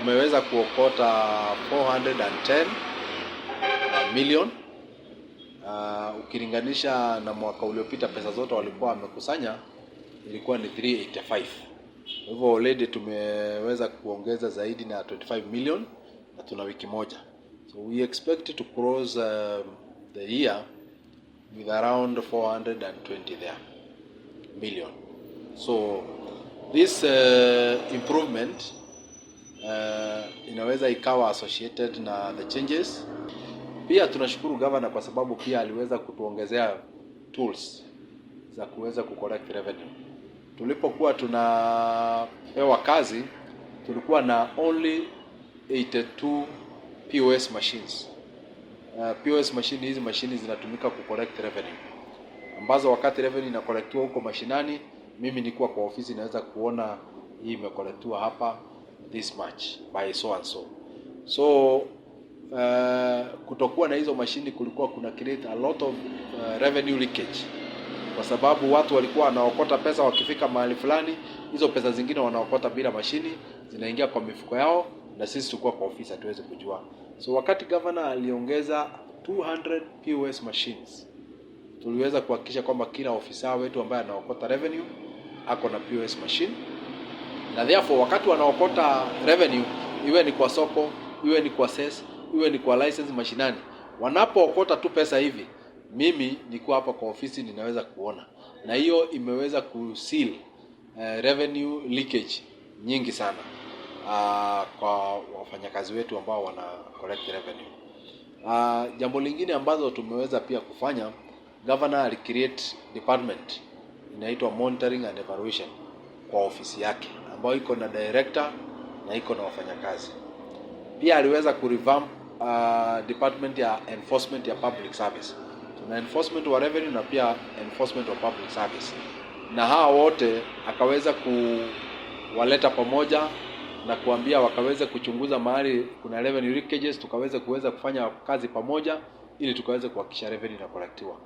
Tumeweza kuokota 410 million, ukilinganisha na mwaka uliopita pesa zote walikuwa wamekusanya ilikuwa ni 385. Kwa hivyo already tumeweza kuongeza zaidi na 25 million na tuna wiki moja. So we expect to close the year with around 420 there million. So this improvement inaweza ikawa associated na the changes. Pia tunashukuru governor kwa sababu pia aliweza kutuongezea tools za kuweza kucollect revenue. Tulipokuwa tunapewa kazi, tulikuwa na only 82 POS machines. POS machine, hizi machine zinatumika kucollect revenue, ambazo wakati revenue inacollectiwa huko mashinani, mimi nikuwa kwa ofisi naweza kuona hii imecollectiwa hapa this much by so and so. So kutokuwa na hizo mashini kulikuwa kuna create a lot of revenue leakage, kwa sababu watu walikuwa wanaokota pesa, wakifika mahali fulani, hizo pesa zingine wanaokota bila mashini zinaingia kwa mifuko yao, na sisi tulikuwa kwa ofisi hatuwezi kujua. So wakati governor aliongeza 200 POS machines, tuliweza kuhakikisha kwamba kila ofisa wetu ambaye anaokota revenue ako na POS machine, na therefore wakati wanaokota revenue, iwe ni kwa soko, iwe ni kwa cess, iwe ni kwa license mashinani, wanapookota tu pesa hivi, mimi nikuwa hapa kwa ofisi ninaweza kuona, na hiyo imeweza kuseal revenue leakage nyingi sana kwa wafanyakazi wetu ambao wana collect revenue. Jambo lingine ambazo tumeweza pia kufanya, governor alicreate department inaitwa monitoring and evaluation kwa ofisi yake ambayo iko na director na iko na wafanyakazi. Pia aliweza kurevamp department ya enforcement ya public service. Tuna enforcement wa revenue na pia enforcement wa public service, na hawa wote akaweza kuwaleta pamoja na kuambia wakaweze kuchunguza mahali kuna revenue leakages, tukaweze kuweza kufanya kazi pamoja ili tukaweze kuhakikisha revenue inacollectiwa.